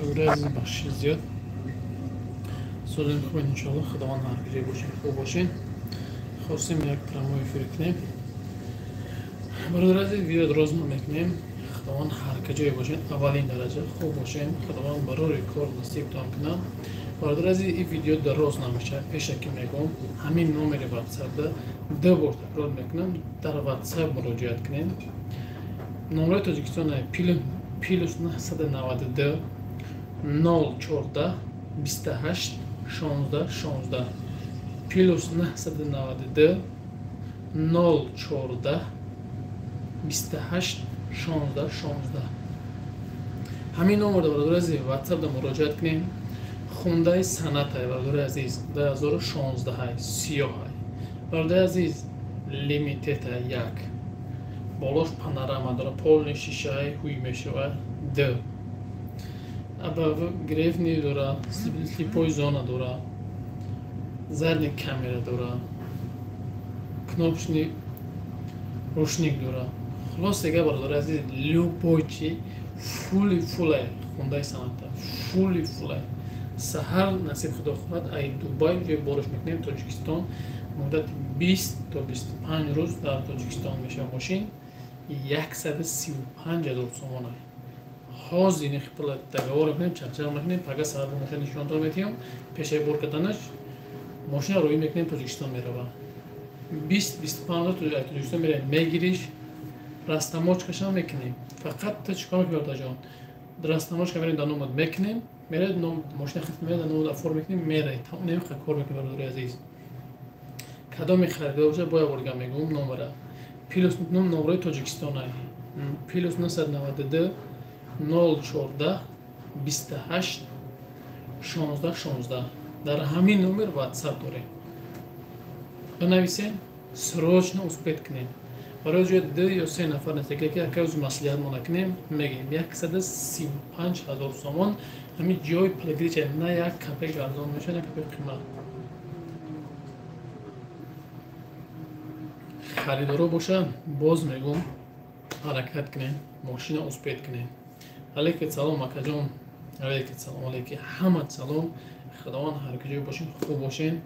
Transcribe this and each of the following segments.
Бародари азиз, бахшиши зиёд. Солим хуб, иншоалло, Худованд ҳар куҷое бошед, хуб бошед. Хостем як прямой эфир кунем. Бародари азиз, видео дроз мекунем. Худованд ҳар куҷое бошед, аввалин дараҷа хуб бошед. Худованд барори кор насибтон кунад. Бародари азиз, ин видео дароз намешавад. Пешакӣ мегӯям, ҳамин номери ватсапда ду бор такрор мекунам, дар ватсап муроҷиат кунем. Номерои Тоҷикистон плюс 992 014 28 16 16, плюс 992 014 28 16 16. Ҳамин номерда, бародари азиз, ватсапда муроҷиат кунем. Хундаи Сонатай, бародари азиз, 2016, сиёҳай. Бародари азиз, лимитедай, як болош панорама дора, полный шишаи ҳуй мешавад, д грефни дора, слепой зона дора, задний камера дора, кнопочный ручник дора. Хулос дега, бародари азиз, любой чи фулли фулай. Хундаи Соната фулли фулай. Саҳар, насиб Худо хоҳад, ай Дубай ҷои борш мекунем Тоҷикистон. Муддати 20 то 25 рӯз дар Тоҷикистон мешавад мошин. 135 ҳазор сомона. Ҳозир ин пула договор мекунем, чарчар мекунем, пага саҳар мошин нишонтон метиҳам. Пешаи бор карданаш мошина роӣ мекунем, Тоҷикистон мерава. 20-25 рӯз Тоҷикистон меравем, мегириш, растаможкашам мекунем. Фақат ту чикор мекунӣ, бародарҷон? Растаможка мерем, дар номат мекунем, меред, мошина хит меред, дар номат оформ мекунем, меред. Намеха кор мекунем, бародари азиз. Кадоме харидор бошад, бояд борга мегӯм номера. Плюс номерои Тоҷикистон плюс 992 014 28 16 16. Дар ҳамин номер ватсап дорем. Бинависем, срочно успеть кунем. Барои ҷои ду ё се нафар нест, ки аказ маслиҳат мо накунем, мегӯем 135 ҳазор сомон. Ҳамин ҷои подогреча, на як копейк арзон мешавад, на копейк қимат. Харидоро боша, боз мегӯм, ҳаракат кунем, мошина успеть кунем. Алейка салом, акаҷон, алейка салом, алейки ҳама салом. Худованд ҳар куҷое бошен, хуб бошен.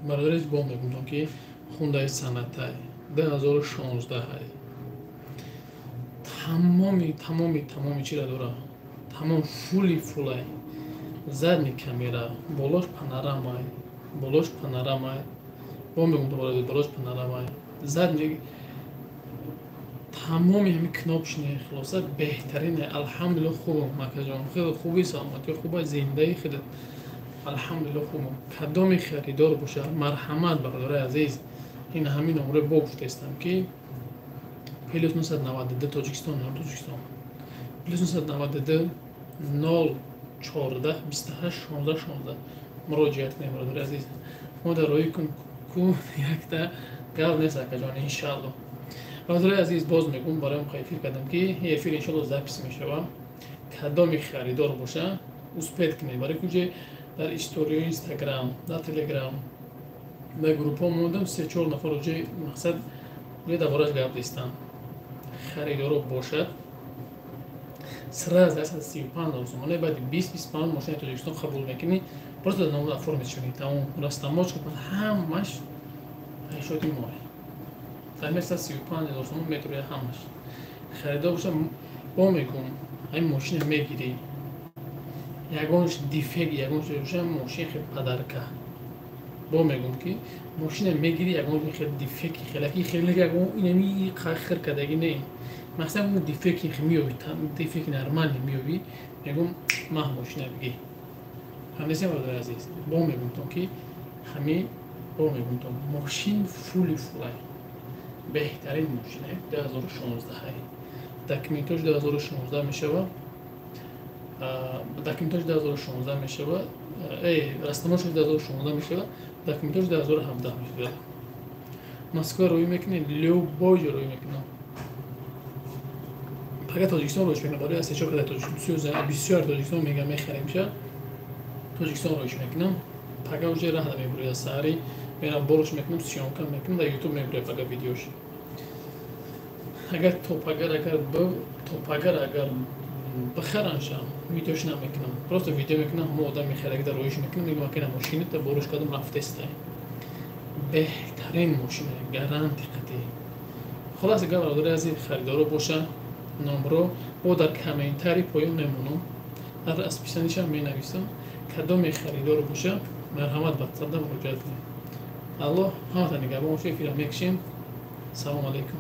Бародари, бо мегӯм, ки Хундаи Сонатай 2016, тамоми тамоми тамоми чира дора, тамом фулли фулай, задний камера, болош панорамай, болош панорамай, бо мегӯм, болош панорамай, задний тамоми ҳами кнопочный. Хулоса, беҳтарине. Алҳамдулилла, хубам, акаҷон, хеле хуби, саломатӣ хуба, зиндаи худат, алҳамдулилла, хубам. Кадоме харидор бошад, марҳамат, бародари азиз, ин ҳамин номеро бо гуфтаистам, ки плюс 992, Тоҷикистон, Тоҷикистон плюс 992 014 28 16 16 муроҷиат кунем. Бародари азиз, мо дар роҳи кун ку якта гап нест, акаҷон, иншаалло. Бародари азиз, боз мегӯм, бароям эфир кардам, ки эфир иншоалло запись мешава. Кадоме харидор боша, успеть кунед, барои куҷе дар историяи Инстаграм, дар Телеграм, дар группҳо мондам, се чор нафар уҷе мақсад дар бораш гап дистам. Харидоро бошад, сразу 135 ҳазор сомона, баъди 20-25 мошинаи Тоҷикистон қабул мекунӣ, просто дар номуд оформить шунӣ, тамом, растаможка ҳамаш ҳайшоти моҳ. Дар 135 ҳазор сомон метроя ҳамаш. Харидор боша, бо мегӯм, ҳамин мошина мегирӣ, ягонш дефект, ягонш боша, мошин хел подарка. Бо мегӯм, ки мошина мегирӣ, ягон хел дефекти хелаки хеле, ягон инами хир кардагӣ не, масалан, дефекти меёбӣ, дефекти нормальный меёбӣ, мегӯм, маҳ мошина бигӣ. Ҳамдесем, бародари азиз, бо мегӯмтон, ки ҳами бо мегӯмтон, мошин фулли фулай, беҳтарин мошина, 2016, документош 2016 мешава, документош 2016 мешава, растаможкаш 2016 мешава, документош 2017 мешава. Москва рӯй мекунем, любой ҷо рӯй мекунам. Пага Тоҷикистон рӯйш мекунам, барои се чор када Тоҷикистон бисёр Тоҷикистон мегам, мехарем ша, Тоҷикистон рӯйш мекунам. Пага уже раҳда мебурия, саҳари мерам, борш мекунам, съёмка мекунам, дар Ютуб мебурия пага видеош. Агар то пагар, агар то пагар, агар Бихараншам, видеош намекунам, просто видео мекунам. Ҳамо одам мехараг, дар роиш мекунам, мегӯям: «Акина мошината боруш кардам, рафтестай, беҳтарин мошина, гарантия қатӣ». Хулоса гап, бародари азиз, харидоро боша, номро бо дар комментарий поён мемонам, дар расписание шам менависам. Кадоме харидоро боша, марҳамат, ватсапда муроҷиат кунед. Аллоҳ ҳамата нигаҳбон боша. Эфира мекушем. Салому алайкум.